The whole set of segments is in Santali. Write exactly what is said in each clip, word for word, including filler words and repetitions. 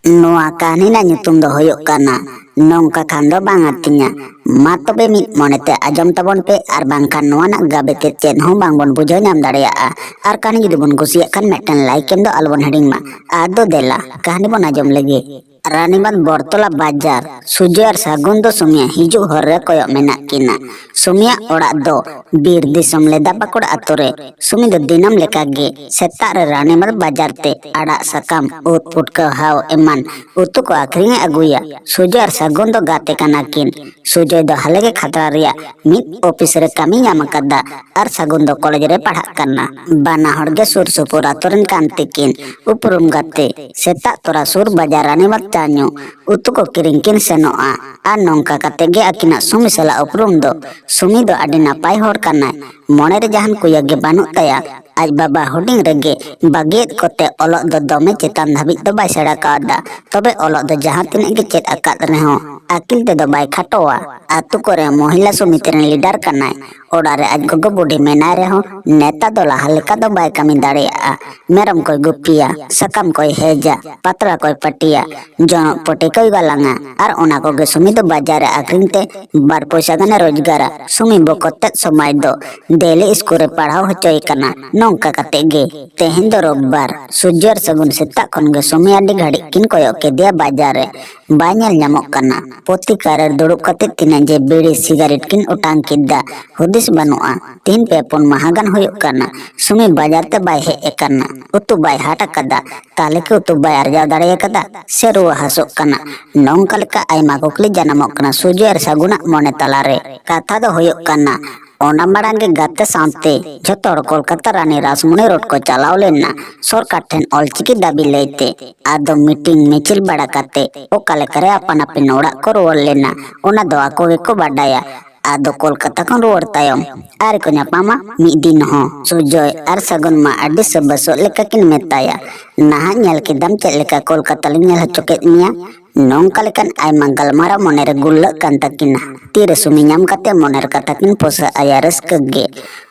ᱱᱚᱣᱟ ᱠᱟᱹᱦᱱᱤ ᱨᱮᱱᱟᱜ ᱧᱩᱛᱩᱢ ᱫᱚ ᱦᱩᱭᱩᱜ ᱠᱟᱱᱟ ᱱᱚᱝᱠᱟ ᱠᱷᱟᱱ ᱫᱚ ᱵᱟᱝ ᱟᱹᱛᱤᱧᱟ᱾ ᱢᱟ ᱛᱚᱵᱮ ᱢᱤᱫ ᱢᱚᱱᱮᱛᱮ ᱟᱸᱡᱚᱢ ᱛᱟᱵᱚᱱ ᱯᱮ, ᱟᱨ ᱵᱟᱝᱠᱷᱟᱱ ᱱᱚᱣᱟ ᱨᱮᱱᱟᱜ ᱜᱟᱵᱮ ᱛᱮᱫ ᱪᱮᱫ ᱦᱚᱸ ᱵᱟᱝᱵᱚᱱ ᱵᱩᱡᱷᱟᱹᱣ ᱧᱟᱢ ᱫᱟᱲᱮᱭᱟᱜᱼᱟ᱾ ᱟᱨ ᱠᱟᱹᱦᱱᱤ ᱡᱩᱫᱤ ᱵᱚᱱ ᱠᱩᱥᱤᱭᱟᱜ ᱠᱷᱟᱱ ᱢᱤᱫᱴᱮᱱ ᱞᱟᱭᱤᱠ ᱮᱢ ᱫᱚ ᱟᱞᱚᱵᱚᱱ ᱦᱤᱲᱤᱧ ᱢᱟ᱾ ᱟᱫᱚ ᱫᱮᱞᱟ ᱠᱟᱹᱦᱱᱤ ᱵᱚᱱ ᱟᱸᱡᱚᱢ ᱞᱮᱜᱮ᱾ ᱨᱟᱱᱤᱵᱟᱸᱫᱷ ᱵᱚᱨᱛᱚᱞᱟ ᱵᱟᱡᱟᱨ᱾ ᱥᱩᱡᱚᱭ ᱟᱨ ᱥᱟᱹᱜᱩᱱ ᱫᱚ ᱥᱩᱢᱤᱭᱟᱜ ᱦᱤᱡᱩᱜ ᱦᱚᱨ ᱨᱮ ᱠᱚᱭᱚᱜ ᱢᱮᱱᱟᱜ ᱠᱤᱱᱟ᱾ ᱥᱩᱢᱤᱭᱟᱜ ᱚᱲᱟᱜ ᱫᱚ ᱵᱤᱨ ᱫᱤᱥᱚᱢ ᱞᱮᱫᱟ ᱯᱟᱠᱚᱲ ᱟᱛᱳ ᱨᱮ᱾ ᱥᱩᱢᱤ ᱫᱚ ᱫᱤᱱᱟᱹᱢ ᱞᱮᱠᱟᱜᱮ ᱥᱮᱛᱟᱜ ᱨᱮ ᱨᱟᱱᱤᱵᱟᱸᱫᱷ ᱵᱟᱡᱟᱨ ᱛᱮ ᱟᱲᱟᱜ ᱥᱟᱠᱟᱢ, ᱩᱫ ᱯᱩᱴᱠᱟᱹ ᱦᱟᱣ ᱮᱢᱟᱱ ᱩᱛᱩ ᱠᱚ ᱟᱹᱠᱷᱨᱤᱧ ᱮ ᱟᱹᱜᱩᱭᱟ᱾ ᱥᱩᱡᱚᱭ ᱟᱨ ᱥᱟᱹᱜᱩᱱ ᱫᱚ ᱜᱟᱛᱮ ᱠᱟᱱᱟ ᱠᱤᱱ᱾ ᱥᱩᱡᱚᱭ ᱫᱚ ᱦᱟᱞᱮ ᱜᱮ ᱠᱷᱟᱛᱲᱟ ᱨᱮᱭᱟᱜ ᱢᱤᱫ ᱚᱯᱷᱤᱥ ᱨᱮ ᱠᱟᱹᱢᱤ ᱧᱟᱢ ᱟᱠᱟᱫᱟ ᱟᱨ ᱥᱟᱹᱜᱩᱱ ᱫᱚ ᱠᱚᱞᱮᱡᱽ ᱨᱮ ᱯᱟᱲᱦᱟᱜ ᱠᱟᱱᱟ᱾ ᱵᱟᱱᱟ ᱦᱚᱲ ᱜᱮ ᱥᱩᱨ ᱥᱩᱯᱩᱨ ᱟᱛᱳ ᱨᱮᱱ ᱠᱟᱱ ᱛᱮᱠᱤᱱ ᱩᱯᱨᱩᱢ ᱜᱟᱛᱮ᱾ ᱥᱮᱛᱟᱜ ᱛᱚᱨᱟ ᱥᱩᱨ ᱵᱟᱡᱟᱨ ᱨᱟᱱᱤᱵᱟᱸᱫᱷ ᱪᱟ ᱧᱩ, ᱩᱛᱩ ᱠᱚ ᱠᱤᱨᱤᱧ ᱠᱤᱱ ᱥᱮᱱᱚᱜᱼᱟ᱾ ᱟᱨ ᱱᱚᱝᱠᱟ ᱠᱟᱛᱮ ᱜᱮ ᱟᱹᱠᱤᱱᱟᱜ ᱥᱩᱢᱤ ᱥᱟᱞᱟᱜ ᱩᱯᱨᱩᱢ ᱫᱚ᱾ ᱥᱩᱢᱤ ᱫᱚ ᱟᱹᱰᱤ ᱱᱟᱯᱟᱭ ᱦᱚᱲ ᱠᱟᱱᱟᱭ᱾ ᱢᱚᱱᱮ ᱨᱮ ᱡᱟᱦᱟᱱ ᱠᱩᱭᱟᱹ ᱜᱮ ᱵᱟᱹᱱᱩᱜ ᱛᱟᱭᱟ᱾ ᱟᱡ ᱵᱟᱵᱟ ᱦᱩᱰᱤᱧ ᱨᱮᱜᱮ ᱵᱟᱹᱜᱤᱭᱮᱫ ᱠᱚᱛᱮ ᱚᱞᱚᱜ ᱫᱚ ᱫᱚᱢᱮ ᱪᱮᱛᱟᱱ ᱫᱷᱟᱹᱵᱤᱡ ᱫᱚ ᱵᱟᱭ ᱥᱮᱬᱟ ᱠᱟᱣᱫᱟ᱾ ᱛᱚᱵᱮ ᱚᱞᱚᱜ ᱫᱚ ᱡᱟᱦᱟᱸ ᱛᱤᱱᱟᱹᱜ ᱜᱮ ᱪᱮᱫ ᱟᱠᱟᱫ ᱨᱮᱦᱚᱸ ᱟᱹᱠᱤᱞ ᱛᱮᱫᱚ ᱵᱟᱭ ᱠᱷᱟᱴᱚᱣᱟ᱾ ᱟᱛᱳ ᱠᱚᱨᱮ ᱢᱚᱦᱤᱞᱟ ᱥᱚᱢᱤᱛᱤ ᱨᱮᱱ ᱞᱤᱰᱟᱨ ᱠᱟᱱᱟᱭ᱾ ᱚᱲᱟᱜ ᱨᱮ ᱟᱡ ᱜᱚᱜᱚ ᱵᱩᱰᱷᱤ ᱢᱮᱱᱟᱭ ᱨᱮᱦᱚᱸ ᱱᱮᱛᱟ ᱫᱚ ᱞᱟᱦᱟ ᱞᱮᱠᱟ ᱫᱚ ᱵᱟᱭ ᱠᱟᱹᱢᱤ ᱫᱟᱲᱮᱭᱟᱜᱼᱟ᱾ ᱢᱮᱨᱚᱢ ᱠᱚᱭ ᱜᱩᱯᱤᱭᱟ, ᱥᱟᱠᱟᱢ ᱠᱚᱭ ᱦᱮᱡᱟ, ᱯᱟᱛᱲᱟ ᱠᱚᱭ ᱯᱟᱹᱴᱤᱭᱟ, ᱡᱚᱱᱚᱜ ᱯᱚᱴᱮ ᱠᱚᱭ ᱜᱟᱞᱟᱝᱟ, ᱟᱨ ᱚᱱᱟ ᱠᱚᱜᱮ ᱥᱩᱢᱤ ᱫᱚ ᱵᱟᱡᱟᱨ ᱨᱮ ᱟᱠᱷᱨᱤᱧ ᱛᱮ ᱵᱟᱨ ᱯᱚᱭᱥᱟ ᱜᱟᱱᱮ ᱨᱳᱡᱽᱜᱟᱨᱟ᱾ ᱥᱩᱢᱤ ᱵᱚᱠᱚᱛ ᱛᱮᱫ ᱥᱚᱢᱟᱡᱽ ᱫᱚ ᱰᱮᱞᱤ ᱥᱠᱩᱞ ᱨᱮ ᱯᱟᱲᱦᱟᱣ ᱦᱚᱪᱚᱭᱮ ᱠᱟᱱᱟ᱾ ᱱᱚᱝᱠᱟ ᱠᱟᱛᱮ ᱜᱮ ᱛᱮᱦᱮᱧ ᱫᱚ ᱨᱳᱵᱵᱟᱨ᱾ ᱥᱩᱡᱚᱭ ᱟᱨ ᱥᱟᱹᱜᱩᱱ ᱥᱮᱛᱟᱜ ᱠᱷᱚᱱ ᱜᱮ ᱥᱩᱢᱤ ᱟᱹᱰᱤ ᱜᱷᱟᱹᱲᱤᱡ ᱠᱤᱱ ᱠᱚᱭᱚᱜ ᱠᱮᱫᱮᱭᱟ ᱵᱟᱡᱟᱨ ᱨᱮ᱾ ᱵᱟᱭ ᱧᱮᱞ ᱧᱟᱢᱚᱜ ᱠᱟᱱᱟ᱾ ᱯᱚᱛᱤ ᱠᱟᱨᱮᱨ ᱫᱩᱲᱩᱵ ᱠᱟᱛᱮ ᱛᱤᱱᱟᱹᱜ ᱡᱮ ᱵᱤᱲᱤ ᱥᱤᱜᱟᱨᱮᱴ ᱠᱤᱱ ᱚᱴᱟᱝ ᱠᱮᱫᱟ, ᱦᱩᱫᱤᱥ ᱵᱟᱹᱱᱩᱜᱼᱟ᱾ ᱛᱤᱦᱤᱧ ᱯᱮ ᱯᱩᱱ ᱢᱟᱦᱟ ᱜᱟᱱ ᱦᱩᱭᱩᱜ ᱠᱟᱱᱟ ᱥᱩᱢᱤ ᱵᱟᱡᱟᱨ ᱛᱮ ᱵᱟᱭ ᱦᱮᱡ ᱟᱠᱟᱱᱟ᱾ ᱩᱛᱩ ᱵᱟᱭ ᱦᱟᱴ ᱟᱠᱟᱫᱟ᱾ ᱛᱟᱦᱞᱮ ᱠᱤ ᱩᱛᱩ ᱵᱟᱭ ᱟᱨᱡᱟᱣ ᱫᱟᱲᱮ ᱟᱠᱟᱫᱟ, ᱥᱮ ᱨᱩᱣᱟᱹ ᱦᱟᱹᱥᱩᱜ ᱠᱟᱱᱟ? ᱱᱚᱝᱠᱟ ᱞᱮᱠᱟ ᱟᱭᱢᱟ ᱠᱩᱠᱞᱤ ᱡᱟᱱᱟᱢᱚᱜ ᱠᱟᱱᱟ ᱥᱩᱡᱚᱭ ᱟᱨ ᱥᱟᱹᱜᱩᱱᱟᱜ ᱢᱚᱱᱮ ᱛᱟᱞᱟᱨᱮ᱾ ᱠᱟᱛᱷᱟ ᱫᱚ ᱦᱩᱭᱩᱜ ᱠᱟᱱᱟ, ᱚᱱᱟ ᱢᱟᱲᱟᱝ ᱜᱮ ᱜᱟᱛᱮ ᱥᱟᱶᱛᱮ ᱡᱷᱚᱛᱚ ᱦᱚᱲ ᱠᱳᱞᱠᱟᱛᱟ ᱨᱟᱱᱤ ᱨᱟᱥᱢᱚᱱᱤ ᱨᱳᱰ ᱠᱚ ᱪᱟᱞᱟᱣ ᱞᱮᱱᱟ ᱥᱚᱨᱠᱟᱨ ᱴᱷᱮᱱ ᱚᱞᱪᱤᱠᱤ ᱫᱟᱹᱵᱤ ᱞᱟᱹᱭᱛᱮ᱾ ᱟᱫᱚ ᱢᱤᱴᱤᱝ ᱢᱤᱪᱷᱤᱞ ᱵᱟᱲᱟ ᱠᱟᱛᱮ ᱚᱠᱟ ᱞᱮᱠᱟᱨᱮ ᱟᱯᱟᱱ ᱟᱹᱯᱤᱱ ᱚᱲᱟᱜ ᱠᱚ ᱨᱩᱣᱟᱹᱲ ᱞᱮᱱᱟ, ᱚᱱᱟ ᱫᱚ ᱟᱠᱚ ᱜᱮᱠᱚ ᱵᱟᱰᱟᱭᱟ᱾ ᱟᱫᱚ ᱠᱳᱞᱠᱟᱛᱟ ᱠᱷᱚᱱ ᱨᱩᱣᱟᱹᱲ ᱛᱟᱭᱚᱢ ᱟᱹᱣᱨᱤ ᱠᱚ ᱧᱟᱯᱟᱢᱟ ᱢᱤᱫ ᱫᱤᱱ ᱦᱚᱸ᱾ ᱥᱩᱡᱚᱭ ᱟᱨ ᱥᱟᱹᱜᱩᱱ ᱢᱟ ᱟᱹᱰᱤ ᱥᱟᱹᱵᱟᱹᱥᱚᱜ ᱞᱮᱠᱟ ᱠᱤᱱ ᱢᱮᱛᱟᱭᱟ, "ᱱᱟᱦᱟᱜ ᱧᱮᱞ ᱠᱮᱫᱟᱢ ᱪᱮᱫ ᱞᱮᱠᱟ ᱠᱳᱞᱠᱟᱛᱟ ᱞᱤᱧ ᱧᱮᱞ ᱦᱚᱪᱚ ᱠᱮᱫ ᱢᱮᱭᱟ?" ᱱᱚᱝᱠᱟ ᱞᱮᱠᱟᱱ ᱟᱭᱢᱟ ᱜᱟᱞᱢᱟᱨᱟᱣ ᱢᱚᱱᱮᱨᱮ ᱜᱩᱨᱞᱟᱹᱜ ᱠᱟᱱ ᱛᱟᱹᱠᱤᱱᱟ᱾ ᱛᱤᱨᱮ ᱥᱩᱢᱤ ᱧᱟᱢ ᱠᱟᱛᱮ ᱢᱚᱱᱮᱨ ᱠᱟᱛᱷᱟ ᱠᱤᱱ ᱯᱚᱥᱟᱜ ᱟᱭᱟ ᱨᱟᱹᱥᱠᱟᱹ ᱜᱮ᱾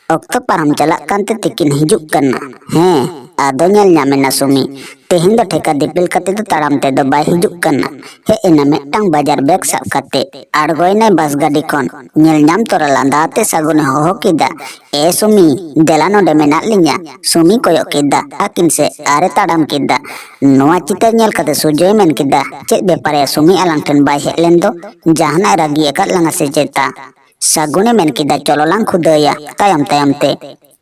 ᱚᱠᱛᱚ ᱯᱟᱨᱚᱢ ᱪᱟᱞᱟᱜ ᱠᱟᱱᱛᱮ ᱛᱤᱠᱤᱱ ᱦᱤᱡᱩᱜ ᱠᱟᱱᱟ᱾ ᱦᱮᱸ, ᱟᱫᱚ ᱧᱮᱞ ᱧᱟᱢ ᱮᱱᱟ ᱥᱩᱢᱤ, ᱛᱮᱦᱮᱧ ᱫᱚ ᱴᱷᱮᱠᱟ ᱫᱤᱯᱤᱞ ᱠᱟᱛᱮ ᱫᱚ ᱛᱟᱲᱟᱢ ᱛᱮᱫᱚ ᱵᱟᱭ ᱦᱤᱡᱩᱜ ᱠᱟᱱᱟ᱾ ᱦᱮᱡ ᱮᱱᱟ ᱢᱤᱫᱴᱟᱝ ᱵᱟᱡᱟᱨ ᱵᱮᱜᱽ ᱥᱟᱵ ᱠᱟᱛᱮ, ᱟᱬᱜᱚᱭᱮᱱᱟᱭ ᱵᱟᱥ ᱜᱟᱹᱰᱤ ᱠᱷᱚᱱ᱾ ᱧᱮᱞ ᱧᱟᱢ ᱛᱚᱨᱟ ᱞᱟᱸᱫᱟ ᱟᱛᱮ ᱥᱟᱹᱜᱩᱱᱮ ᱦᱚᱦᱚ ᱠᱮᱫᱟ, "ᱮ ᱥᱩᱢᱤ, ᱫᱮᱞᱟ ᱱᱚᱰᱮ ᱢᱮᱱᱟᱜ ᱞᱤᱧᱟ᱾" ᱥᱩᱢᱤ ᱠᱚᱭᱚᱜ ᱠᱮᱫᱟ ᱟᱹᱠᱤᱱ ᱥᱮᱫ ᱟᱨᱮ ᱛᱟᱲᱟᱢ ᱠᱮᱫᱟ᱾ ᱱᱚᱣᱟ ᱪᱤᱛᱟᱹᱨ ᱧᱮᱞ ᱠᱟᱛᱮ ᱥᱩᱡᱚᱭ ᱢᱮᱱ ᱠᱮᱫᱟ, "ᱪᱮᱫ ᱵᱮᱯᱟᱨ ᱭᱟ ᱥᱩᱢᱤ, ᱟᱞᱟᱝ ᱴᱷᱮᱱ ᱵᱟᱭ ᱦᱮᱡ ᱞᱮᱱ ᱫᱚ? ᱡᱟᱦᱟᱱᱟᱜ ᱮ ᱨᱟᱹᱜᱤ ᱟᱠᱟᱫ ᱞᱟᱝᱟ ᱥᱮ ᱪᱮᱛᱟ?" ᱥᱟᱹᱜᱩᱱᱮ ᱢᱮᱱ ᱠᱮᱫᱟ, "ᱪᱚᱞᱚ ᱞᱟᱝ ᱠᱷᱩᱫᱟᱹᱭᱟ ᱛᱟᱭᱚᱢ ᱛᱟᱭᱚᱢ ᱛᱮ᱾"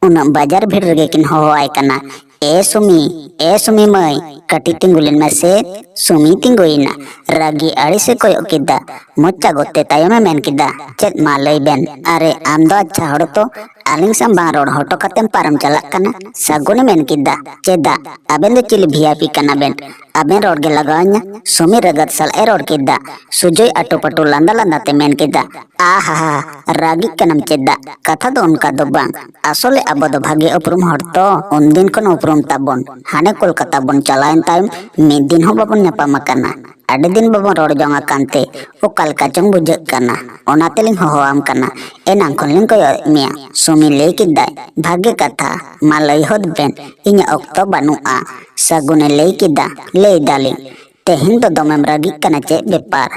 ᱩᱱᱟᱹᱜ ᱵᱟᱡᱟᱨ ᱵᱷᱤᱲ ᱨᱮᱜᱮ ᱠᱤᱱ ᱦᱚᱦᱚᱣᱟᱭ ᱠᱟᱱᱟ, "ᱮ ᱥᱩᱢᱤ, ᱮ ᱥᱩᱢᱤ ᱢᱟᱹᱭ, ᱠᱟᱹᱴᱤᱡ ᱛᱤᱸᱜᱩ ᱞᱮᱱ ᱢᱮᱥᱮ᱾" ᱥᱩᱢᱤ ᱛᱤᱸᱜᱩᱭᱮᱱᱟ᱾ ᱨᱟᱹᱜᱤ ᱟᱹᱲᱤᱥᱮ ᱠᱚᱭᱚᱜ ᱠᱮᱫᱟ᱾ ᱢᱚᱪᱟ ᱜᱚᱛᱮ ᱛᱟᱭᱚᱢᱮ ᱢᱮᱱ ᱠᱮᱫᱟ, "ᱪᱮᱫ ᱢᱟ ᱞᱟᱹᱭ ᱵᱮᱱ?" "ᱟᱨᱮ ᱟᱢ ᱫᱚ ᱟᱪᱪᱷᱟ ᱦᱚᱲ ᱛᱚ, ᱟᱹᱞᱤᱧ ᱥᱟᱶ ᱵᱟᱝ ᱨᱚᱲ ᱦᱚᱴᱚ ᱠᱟᱛᱮᱢ ᱯᱟᱨᱚᱢ ᱪᱟᱞᱟᱜ ᱠᱟᱱᱟ?" ᱥᱟᱹᱜᱩᱱᱮ ᱢᱮᱱ ᱠᱮᱫᱟ, "ᱪᱮᱫᱟᱜ? ᱟᱵᱮᱱ ᱫᱚ ᱪᱤᱞᱤ ᱵᱷᱤ ᱟᱭ ᱯᱤ ᱠᱟᱱᱟ ᱵᱮᱱ? ᱟᱵᱮᱱ ᱨᱚᱲ ᱜᱮ ᱞᱟᱜᱟᱣ ᱤᱧᱟ?" ᱥᱩᱢᱤ ᱨᱟᱹᱜᱟᱹᱫ ᱥᱟᱞᱟᱜ ᱮ ᱨᱚᱲ ᱠᱮᱫᱟ᱾ ᱥᱩᱡᱚᱭ ᱟᱴᱩ ᱯᱟᱴᱩ ᱞᱟᱸᱫᱟ ᱞᱟᱸᱫᱟ ᱛᱮ ᱢᱮᱱ ᱠᱮᱫᱟ, "ᱟᱦᱟ, ᱨᱟᱹᱜᱤᱜ ᱠᱟᱱᱟᱢ ᱪᱮᱫᱟᱜ? ᱠᱟᱛᱷᱟ ᱫᱚ ᱚᱱᱠᱟ ᱫᱚ ᱵᱟᱝ᱾ ᱟᱥᱚᱞᱮ ᱟᱵᱚ ᱫᱚ ᱵᱷᱟᱜᱮ ᱩᱯᱨᱩᱢ ᱦᱚᱲ ᱛᱚ, ᱩᱱᱫᱤᱱ ᱠᱷᱚᱱ ᱩᱯᱨᱩᱢ ᱛᱟᱵᱚᱱ᱾ ᱦᱟᱱᱮ ᱠᱳᱞᱠᱟᱛᱟ ᱵᱚᱱ ᱪᱟᱞᱟᱣᱮᱱ ᱛᱟᱭᱚᱢ ᱢᱤᱫ ᱫᱤᱱ ᱦᱚᱸ ᱵᱟᱵᱚᱱ ᱧᱟᱯᱟᱢ ᱟᱠᱟᱱᱟ᱾ ᱟᱹᱰᱤ ᱫᱤᱱ ᱵᱟᱵᱚᱱ ᱨᱚᱲ ᱡᱚᱝ ᱟᱠᱟᱱ ᱛᱮ ᱚᱠᱟ ᱞᱮᱠᱟ ᱪᱚᱝ ᱵᱩᱡᱷᱟᱹᱜ ᱠᱟᱱᱟ᱾ ᱚᱱᱟ ᱛᱮᱞᱤᱧ ᱦᱚᱦᱚᱣᱟᱢ ᱠᱟᱱᱟ, ᱮᱱᱟᱝ ᱠᱷᱚᱱ ᱞᱤᱧ ᱠᱚᱭᱚᱜ ᱮᱫ ᱢᱮᱭᱟ᱾" ᱥᱩᱢᱤ ᱞᱟᱹᱭ ᱠᱮᱫᱟᱭ, "ᱵᱷᱟᱜᱮ ᱠᱟᱛᱷᱟ, ᱢᱟ ᱞᱟᱹᱭ ᱦᱚᱫ ᱵᱮᱱ, ᱤᱧᱟᱹᱜ ᱚᱠᱛᱚ ᱵᱟᱹᱱᱩᱜᱼᱟ᱾" ᱥᱟᱹᱜᱩᱱᱮ ᱞᱟᱹᱭ ᱠᱮᱫᱟ, "ᱞᱟᱹᱭ ᱫᱟᱞᱤᱧ, ᱛᱮᱦᱮᱧ ᱫᱚ ᱫᱚᱢᱮᱢ ᱨᱟᱹᱜᱤᱜ ᱠᱟᱱᱟ, ᱪᱮᱫ ᱵᱮᱯᱟᱨ?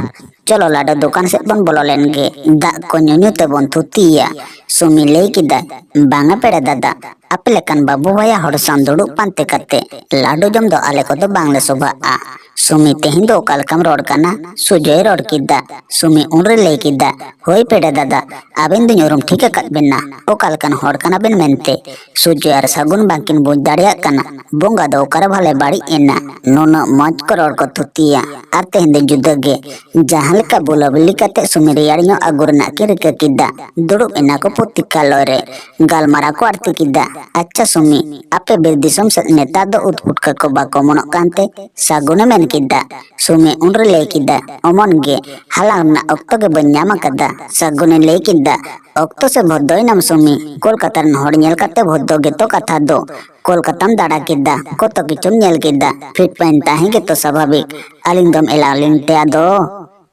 ᱪᱚᱞᱚ ᱞᱟᱰᱩ ᱫᱚᱠᱟᱱ ᱥᱮᱫ ᱵᱚᱱ ᱵᱚᱞᱚ ᱞᱮᱱ ᱜᱮ, ᱫᱟᱜ ᱠᱚ ᱧᱩᱧᱩ ᱛᱮᱵᱚᱱ ᱛᱷᱩᱛᱤᱭᱟ᱾" ᱥᱩᱢᱤ ᱞᱟᱹᱭ ᱠᱮᱫᱟᱭ, "ᱵᱟᱝᱟ ᱯᱮᱲᱟ ᱫᱟᱫᱟ, ᱟᱯᱮ ᱞᱮᱠᱟᱱ ᱵᱟᱹᱵᱩ ᱵᱷᱟᱭᱟ ᱦᱚᱲ ᱥᱟᱶ ᱫᱩᱲᱩᱵ ᱯᱟᱱᱛᱮ ᱠᱟᱛᱮ ᱞᱟᱰᱩ ᱡᱚᱢ ᱫᱚ ᱟᱞᱮ ᱠᱚᱫᱚ ᱵᱟᱝᱞᱮ ᱥᱚᱵᱷᱟᱜᱼᱟ᱾" "ᱥᱩᱢᱤ, ᱛᱮᱦᱮᱧ ᱫᱚ ᱚᱠᱟ ᱞᱮᱠᱟᱢ ᱨᱚᱲ ᱠᱟᱱᱟ?" ᱥᱩᱡᱚᱭ ᱨᱚᱲ ᱠᱮᱫᱟ᱾ ᱥᱩᱢᱤ ᱩᱱᱨᱮ ᱞᱟᱹᱭ ᱠᱮᱫᱟ, "ᱦᱳᱭ ᱯᱮᱲᱟ ᱫᱟᱫᱟ, ᱟᱵᱮᱱ ᱫᱚᱧ ᱩᱨᱩᱢ ᱴᱷᱤᱠ ᱟᱠᱟᱫ ᱵᱮᱱᱟ, ᱚᱠᱟ ᱞᱮᱠᱟᱱ ᱦᱚᱲ ᱠᱟᱱᱟ ᱵᱮᱱ ᱢᱮᱱᱛᱮ?" ᱥᱩᱡᱚᱭ ᱟᱨ ᱥᱟᱹᱜᱩᱱ ᱵᱟᱝᱠᱤᱱ ᱵᱩᱡᱽ ᱫᱟᱲᱮᱭᱟᱜ ᱠᱟᱱᱟ, ᱵᱚᱸᱜᱟ ᱫᱚ ᱚᱠᱟᱨᱮ ᱵᱷᱟᱞᱮ ᱵᱟᱹᱲᱤᱡ ᱮᱱᱟ, ᱱᱩᱱᱟᱹᱜ ᱢᱚᱡᱽ ᱠᱚ ᱨᱚᱲ ᱠᱚ ᱛᱷᱩᱛᱤᱭᱟ, ᱟᱨ ᱛᱮᱦᱮᱧ ᱫᱚ ᱡᱩᱫᱟᱹ ᱜᱮ᱾ ᱡᱟᱦᱟᱸ ᱞᱮᱠᱟ ᱵᱩᱞᱟᱹᱵᱩᱞᱤ ᱠᱟᱛᱮ ᱥᱩᱢᱤ ᱨᱮᱭᱟᱲ ᱧᱚᱜ ᱟᱹᱜᱩ ᱨᱮᱱᱟᱜ ᱠᱤᱱ ᱨᱤᱠᱟᱹ ᱠᱮᱫᱟ᱾ ᱫᱩᱲᱩᱵ ᱮᱱᱟ ᱠᱚ ᱯᱩᱛᱷᱤᱠᱟᱞᱚᱭ ᱨᱮ᱾ ᱜᱟᱞᱢᱟᱨᱟᱣ ᱠᱚ ᱟᱬᱛᱤ ᱠᱮᱫᱟ᱾ "ᱟᱪᱪᱷᱟ ᱥᱩᱢᱤ, ᱟᱯᱮ ᱵᱤᱨ ᱫᱤᱥᱚᱢ ᱥᱮᱫ ᱱᱮᱛᱟᱨ ᱫᱚ ᱩᱫ ᱯᱩᱴᱠᱟᱹ ᱠᱚ ᱵᱟᱠᱚ ᱚᱢᱚᱱᱚᱜ ᱠᱟᱱᱛᱮ?" ᱥᱟᱹᱜᱩᱱᱮ ᱢᱮᱱ ᱠᱮᱫᱟ᱾ ᱥᱩᱢᱤ ᱩᱱᱨᱮ ᱞᱟᱹᱭ ᱠᱮᱫᱟ, "ᱚᱢᱚᱱ ᱜᱮ, ᱦᱟᱞᱟᱝ ᱨᱮᱱᱟᱜ ᱚᱠᱛᱚ ᱜᱮ ᱵᱟᱹᱧ ᱧᱟᱢ ᱟᱠᱟᱫᱟ᱾" ᱥᱟᱹᱜᱩᱱᱮ ᱞᱟᱹᱭ ᱠᱮᱫᱟ, "ᱚᱠᱛᱚ ᱥᱮ ᱵᱷᱚᱫᱫᱚᱭᱮᱱᱟᱢ ᱥᱩᱢᱤ, ᱠᱳᱞᱠᱟᱛᱟ ᱨᱮᱱ ᱦᱚᱲ ᱧᱮᱞ ᱠᱟᱛᱮ ᱵᱷᱚᱫᱫᱚ ᱜᱮᱛᱚ ᱠᱟᱛᱷᱟ ᱫᱚ᱾ ᱠᱳᱞᱠᱟᱛᱟᱢ ᱫᱟᱬᱟ ᱠᱮᱫᱟ, ᱠᱚᱛᱚ ᱠᱤᱪᱷᱩᱢ ᱧᱮᱞ ᱠᱮᱫᱟ, ᱯᱷᱤᱴ ᱯᱷᱟᱭᱤᱱ ᱛᱟᱦᱮᱸ ᱜᱮᱛᱚ ᱥᱟᱵᱷᱟᱵᱤᱠ᱾ ᱟᱹᱞᱤᱧ ᱫᱚᱢ ᱮᱞᱟᱣ ᱞᱤᱧ ᱛᱮ ᱟᱫᱚ?"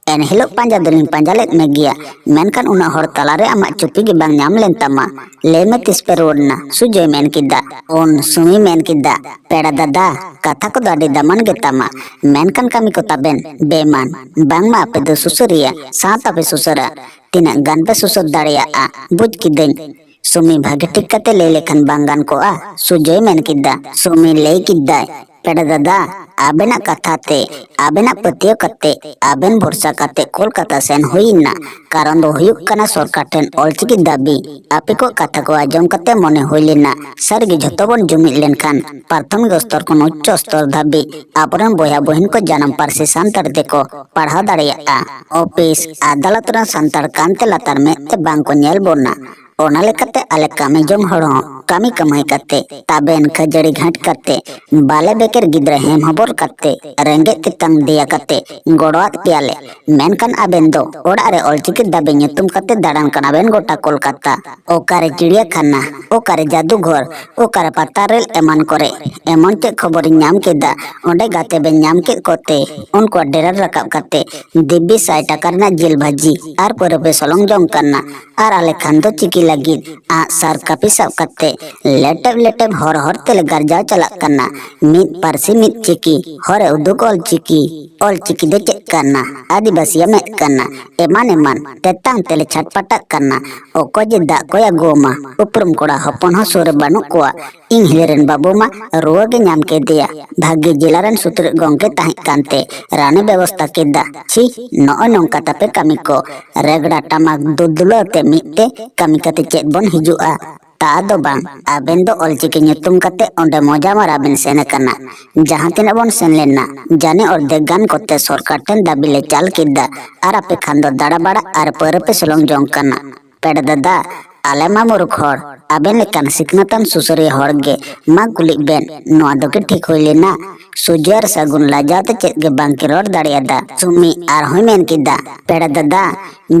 ᱮᱱᱦᱤᱞᱳᱜ ᱯᱟᱸᱡᱟ ᱫᱚᱞᱤᱧ ᱯᱟᱸᱡᱟ ᱞᱮᱫ ᱢᱮᱜᱮᱭᱟ, ᱢᱮᱱᱠᱷᱟᱱ ᱩᱱᱟᱹᱜ ᱦᱚᱲ ᱛᱟᱞᱟᱨᱮ ᱟᱢᱟᱜ ᱪᱩᱯᱤ ᱜᱮ ᱵᱟᱝ ᱧᱟᱢ ᱞᱮᱱ ᱛᱟᱢᱟ᱾ ᱞᱟᱹᱭ ᱢᱮ, ᱛᱤᱥ ᱯᱮ ᱨᱩᱣᱟᱹᱲ ᱮᱱᱟ? ᱥᱩᱡᱚᱭ ᱢᱮᱱ ᱠᱮᱫᱟ᱾ ᱩᱱ ᱥᱩᱢᱤ ᱢᱮᱱ ᱠᱮᱫᱟ, ᱯᱮᱲᱟ ᱫᱟᱫᱟ, ᱠᱟᱛᱷᱟ ᱠᱚᱫᱚ ᱟᱹᱰᱤ ᱫᱟᱢᱟᱱ ᱜᱮ ᱛᱟᱢᱟ, ᱢᱮᱱᱠᱷᱟᱱ ᱠᱟᱹᱢᱤ ᱠᱚ ᱛᱟᱵᱮᱱ ᱵᱮᱢᱟᱱ᱾ ᱵᱟᱝᱢᱟ ᱟᱯᱮ ᱫᱚ ᱥᱩᱥᱟᱹᱨᱤᱭᱟᱹ, ᱥᱟᱶ ᱛᱟᱯᱮ ᱥᱩᱥᱟᱹᱨᱟ᱾ ᱛᱤᱱᱟᱹᱜ ᱜᱟᱱ ᱯᱮ ᱥᱩᱥᱟᱹᱨ ᱫᱟᱲᱮᱭᱟᱜᱼᱟ, ᱵᱩᱡᱽ ᱠᱤᱫᱟᱹᱧ᱾ ᱥᱩᱢᱤ ᱵᱷᱟᱜᱮ ᱴᱷᱤᱠ ᱠᱟᱛᱮ ᱞᱟᱹᱭ ᱞᱮᱠᱷᱟᱱ ᱵᱟᱝ ᱜᱟᱱ ᱠᱚᱜᱼᱟ? ᱥᱩᱡᱚᱭ ᱢᱮᱱ ᱠᱮᱫᱟ᱾ ᱥᱩᱢᱤ ᱞᱟᱹᱭ ᱠᱮᱫᱟᱭ, ᱯᱮᱲᱟ ᱫᱟᱫᱟ, ᱟᱵᱮᱱᱟᱜ ᱠᱟᱛᱷᱟ ᱛᱮ, ᱟᱵᱮᱱᱟᱜ ᱯᱟᱹᱛᱭᱟᱹᱣ ᱠᱟᱛᱮ, ᱟᱵᱮᱱ ᱵᱷᱚᱨᱥᱟ ᱠᱟᱛᱮ ᱠᱳᱞᱠᱟᱛᱟ ᱥᱮᱱ ᱦᱩᱭ ᱮᱱᱟ᱾ ᱠᱟᱨᱚᱱ ᱫᱚ ᱦᱩᱭᱩᱜ ᱠᱟᱱᱟ ᱥᱚᱨᱠᱟᱨ ᱴᱷᱮᱱ ᱚᱞᱪᱤᱠᱤ ᱫᱟᱹᱵᱤ᱾ ᱟᱯᱮ ᱠᱚᱣᱟᱜ ᱠᱟᱛᱷᱟ ᱠᱚ ᱟᱸᱡᱚᱢ ᱠᱟᱛᱮ ᱢᱚᱱᱮ ᱦᱩᱭ ᱞᱮᱱᱟ, ᱥᱟᱹᱨᱤᱜᱮ ᱡᱷᱚᱛᱚ ᱵᱚᱱ ᱡᱩᱢᱤᱫ ᱞᱮᱱᱠᱷᱟᱱ ᱯᱨᱟᱛᱷᱚᱢᱤᱠ ᱥᱛᱚᱨ ᱠᱷᱚᱱ ᱩᱪᱪᱚ ᱥᱛᱚᱨ ᱫᱷᱟᱹᱵᱤᱡ ᱟᱵᱚᱨᱮᱱ ᱵᱚᱭᱦᱟ ᱵᱚᱦᱤᱱ ᱠᱚ ᱡᱟᱱᱟᱢ ᱯᱟᱹᱨᱥᱤ ᱥᱟᱱᱛᱟᱲᱤ ᱛᱮᱠᱚ ᱯᱟᱲᱦᱟᱣ ᱫᱟᱲᱮᱭᱟᱜᱼᱟ᱾ ᱚᱯᱷᱤᱥ, ᱟᱫᱟᱞᱚᱛ ᱨᱮᱱ ᱥᱟᱱᱛᱟᱲ ᱠᱟᱱᱛᱮ ᱞᱟᱛᱟᱨ ᱢᱮᱫ ᱛᱮ ᱵᱟᱝ ᱠᱚ ᱧᱮᱞ ᱵᱚᱱᱟ᱾ ᱚᱱᱟ ᱞᱮᱠᱟᱛᱮ ᱟᱞᱮ ᱠᱟᱹᱢᱤ ᱡᱚᱝ ᱦᱚᱲ ᱦᱚᱸ ᱠᱟᱹᱢᱤ ᱠᱟᱹᱢᱟᱹᱭ ᱠᱟᱛᱮ, ᱛᱟᱵᱮᱱ ᱠᱷᱟᱹᱡᱟᱹᱲᱤ ᱜᱷᱟᱸᱴ ᱠᱟᱛᱮ, ᱵᱟᱞᱮ ᱵᱮᱠᱮᱨ ᱜᱤᱫᱽᱨᱟᱹ ᱦᱮᱢ ᱦᱚᱵᱚᱨ ᱠᱟᱛᱮ, ᱨᱮᱸᱜᱮᱡ ᱛᱮᱛᱟᱝ ᱫᱮᱭᱟ ᱠᱟᱛᱮ ᱜᱚᱲᱚᱣᱟᱫ ᱯᱮᱭᱟᱞᱮ᱾ ᱢᱮᱱᱠᱷᱟᱱ ᱟᱵᱮᱱ ᱫᱚ ᱚᱲᱟᱜ ᱨᱮ ᱚᱞᱪᱤᱠᱤ ᱫᱟᱵᱮ ᱧᱩᱛᱩᱢ ᱠᱟᱛᱮ ᱫᱟᱬᱟᱱ ᱠᱟᱱᱟ ᱵᱮᱱ ᱜᱚᱴᱟ ᱠᱳᱞᱠᱟᱛᱟ᱾ ᱚᱠᱟᱨᱮ ᱪᱤᱲᱤᱭᱟᱹᱠᱷᱟᱱᱟ, ᱚᱠᱟᱨᱮ ᱡᱟᱫᱩᱜᱷᱚᱨ, ᱚᱠᱟᱨᱮ ᱯᱟᱛᱟ ᱨᱮᱞ ᱮᱢᱟᱱ ᱠᱚᱨᱮ ᱮᱢᱚᱱ ᱪᱮᱫ ᱠᱷᱚᱵᱚᱨᱤᱧ ᱧᱟᱢ ᱠᱮᱫᱟ, ᱚᱸᱰᱮ ᱜᱟᱛᱮ ᱵᱮᱱ ᱧᱟᱢ ᱠᱮᱫ ᱠᱚᱛᱮ ᱩᱱᱠᱩᱣᱟᱜ ᱰᱮᱨᱟ ᱨᱟᱠᱟᱵ ᱠᱟᱛᱮ ᱫᱤᱵᱽᱵᱤ ᱥᱟᱭ ᱴᱟᱠᱟ ᱨᱮᱱᱟᱜ ᱡᱤᱞ ᱵᱷᱟᱹᱡᱤ ᱟᱨ ᱯᱟᱹᱣᱨᱟᱹ ᱯᱮ ᱥᱚᱞᱚᱝ ᱡᱚᱝ ᱠᱟᱱᱟ᱾ ᱟᱨ ᱟᱞᱮ ᱠᱷᱟᱱ ᱫᱚ ᱪᱤᱠᱤ ᱞᱟᱹᱜᱤᱫ ᱟᱜ ᱥᱟᱨ ᱠᱟᱹᱯᱤ ᱥᱟᱵ ᱠᱟᱛᱮ ᱞᱮᱴᱮᱵ ᱞᱮᱴᱮᱵ ᱦᱚᱨ ᱦᱚᱨ ᱛᱮᱞᱮ ᱜᱟᱨᱡᱟᱣ ᱪᱟᱞᱟᱜ ᱠᱟᱱᱟ᱾ ᱢᱤᱫ ᱯᱟᱹᱨᱥᱤ ᱢᱤᱫ ᱪᱤᱠᱤ, ᱦᱚᱨᱮ ᱩᱫᱩᱜ ᱚᱞ ᱪᱤᱠᱤ᱾ ᱚᱞ ᱪᱤᱠᱤ ᱫᱚ ᱪᱮᱫ ᱠᱟᱱᱟ? ᱟᱹᱫᱤᱵᱟᱹᱥᱤᱭᱟᱜ ᱢᱮᱫ ᱠᱟᱱᱟ᱾ ᱮᱢᱟᱱ ᱮᱢᱟᱱ ᱛᱮᱛᱟᱝ ᱛᱮᱞᱮ ᱪᱷᱟᱴᱯᱟᱴᱟᱜ ᱠᱟᱱᱟ᱾ ᱚᱠᱚᱭ ᱡᱮ ᱫᱟᱜ ᱠᱚᱭ ᱟᱹᱜᱩᱣᱟᱢᱟ? ᱩᱯᱨᱩᱢ ᱠᱚᱲᱟ ᱦᱚᱯᱚᱱ ᱦᱚᱸ ᱥᱩᱨ ᱨᱮ ᱵᱟᱹᱱᱩᱜ ᱠᱚᱣᱟ᱾ ᱤᱧ ᱦᱤᱞᱤ ᱨᱮᱱ ᱵᱟᱹᱵᱩ ᱢᱟ ᱨᱩᱣᱟᱹ ᱜᱮ ᱧᱟᱢ ᱠᱮᱫᱮᱭᱟ᱾ ᱵᱷᱟᱜᱮ ᱡᱮᱞᱟ ᱨᱮᱱ ᱥᱩᱛᱨᱮᱫ ᱜᱚᱢᱠᱮ ᱛᱟᱦᱮᱸ ᱠᱟᱱᱛᱮ ᱨᱟᱱᱮ ᱵᱮᱵᱚᱥᱛᱟ ᱠᱮᱫᱟ᱾ ᱪᱷᱤ, ᱱᱚᱜᱼᱚᱭ ᱱᱚᱝᱠᱟ ᱛᱟᱯᱮ ᱠᱟᱹᱢᱤ ᱠᱚ᱾ ᱨᱮᱜᱽᱲᱟ ᱴᱟᱢᱟᱠ ᱫᱩᱞᱫᱩᱞᱟᱹᱣ ᱛᱮ ᱢᱤᱫ ᱛᱮ ᱠᱟᱹᱢᱤ ᱠᱟᱛᱮ ᱪᱮᱫ ᱵᱚᱱ ᱦᱤᱡᱩᱜᱼᱟ? ᱛᱟ ᱫᱚ ᱵᱟᱝ, ᱟᱵᱮᱱ ᱫᱚ ᱚᱞᱪᱤᱠᱤ ᱧᱩᱛᱩᱢ ᱠᱟᱛᱮ ᱚᱸᱰᱮ ᱢᱚᱡᱟ ᱢᱟᱨᱟ ᱵᱮᱱ ᱥᱮᱱ ᱟᱠᱟᱱᱟ᱾ ᱡᱟᱦᱟᱸ ᱛᱤᱱᱟᱹᱜ ᱵᱚᱱ ᱥᱮᱱ ᱞᱮᱱᱟ, ᱡᱟᱹᱱᱤ ᱚᱨᱫᱷᱮᱠ ᱜᱟᱱ ᱠᱚᱛᱮ ᱥᱚᱨᱠᱟᱨ ᱴᱷᱮᱱ ᱫᱟᱹᱵᱤ ᱞᱮ ᱪᱟᱞ ᱠᱮᱫᱟ᱾ ᱟᱨ ᱟᱯᱮ ᱠᱷᱟᱱ ᱫᱚ ᱫᱟᱬᱟ ᱵᱟᱲᱟ ᱟᱨ ᱯᱟᱹᱣᱨᱟᱹ ᱯᱮ ᱥᱚᱞᱚᱝ ᱡᱚᱝ ᱠᱟᱱᱟ᱾ ᱯᱮᱲᱟ ᱫᱟᱫᱟ, ᱟᱞᱮ ᱢᱟ ᱢᱩᱨᱩᱠᱷ ᱦᱚᱲ, ᱟᱵᱮᱱ ᱞᱮᱠᱟᱱ ᱥᱤᱠᱷᱱᱟᱹᱛᱟᱱ ᱥᱩᱥᱟᱹᱨᱤᱭᱟᱹ ᱦᱚᱲ ᱜᱮ ᱢᱟ ᱠᱩᱞᱤᱜ ᱵᱮᱱ, ᱱᱚᱣᱟ ᱫᱚ ᱠᱤ ᱴᱷᱤᱠ ᱦᱩᱭ ᱞᱮᱱᱟ? ᱥᱩᱡᱚᱭ ᱟᱨ ᱥᱟᱹᱜᱩᱱ ᱞᱟᱡᱟᱣ ᱛᱮ ᱪᱮᱫ ᱜᱮ ᱵᱟᱝ ᱠᱤᱱ ᱨᱚᱲ ᱫᱟᱲᱮᱭᱟᱫᱟ᱾ ᱥᱩᱢᱤ ᱟᱨᱦᱚᱸᱭ ᱢᱮᱱ ᱠᱮᱫᱟ, ᱯᱮᱲᱟ ᱫᱟᱫᱟ,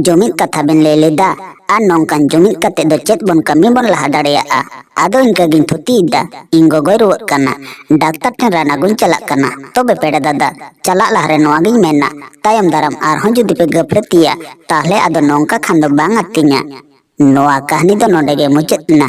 ᱡᱩᱢᱤᱫ ᱠᱟᱛᱷᱟ ᱵᱮᱱ ᱞᱟᱹᱭ ᱞᱮᱫᱟ, ᱟᱨ ᱱᱚᱝᱠᱟᱱ ᱡᱩᱢᱤᱫ ᱠᱟᱛᱮ ᱫᱚ ᱪᱮᱫ ᱵᱚᱱ ᱠᱟᱹᱢᱤ ᱵᱚᱱ ᱞᱟᱦᱟ ᱫᱟᱲᱮᱭᱟᱜᱼᱟ? ᱟᱫᱚ ᱤᱱᱠᱟᱹ ᱜᱤᱧ ᱛᱷᱩᱛᱤᱭᱮᱫᱟ, ᱤᱧ ᱜᱚᱜᱚᱭ ᱨᱩᱣᱟᱹᱜ ᱠᱟᱱᱟ, ᱰᱟᱠᱛᱟᱨ ᱴᱷᱮᱱ ᱨᱟᱱ ᱟᱹᱜᱩᱧ ᱪᱟᱞᱟᱜ ᱠᱟᱱᱟ᱾ ᱛᱚᱵᱮ ᱯᱮᱲᱟ ᱫᱟᱫᱟ, ᱪᱟᱞᱟᱜ ᱞᱟᱦᱟᱨᱮ ᱱᱚᱣᱟ ᱜᱤᱧ ᱢᱮᱱᱟ, ᱛᱟᱭᱚᱢ ᱫᱟᱨᱟᱢ ᱟᱨᱦᱚᱸ ᱡᱩᱫᱤ ᱯᱮ ᱜᱟᱹᱯᱷᱞᱟᱹᱛᱤᱭᱟ, ᱛᱟᱦᱞᱮ ᱟᱫᱚ ᱱᱚᱝᱠᱟ ᱠᱷᱟᱱ ᱫᱚ ᱵᱟᱝ ᱟᱹᱛᱤᱧᱟ᱾ ᱱᱚᱣᱟ ᱠᱟᱹᱦᱱᱤ ᱫᱚ ᱱᱚᱰᱮ ᱜᱮ ᱢᱩᱪᱟᱹᱫ ᱮᱱᱟ᱾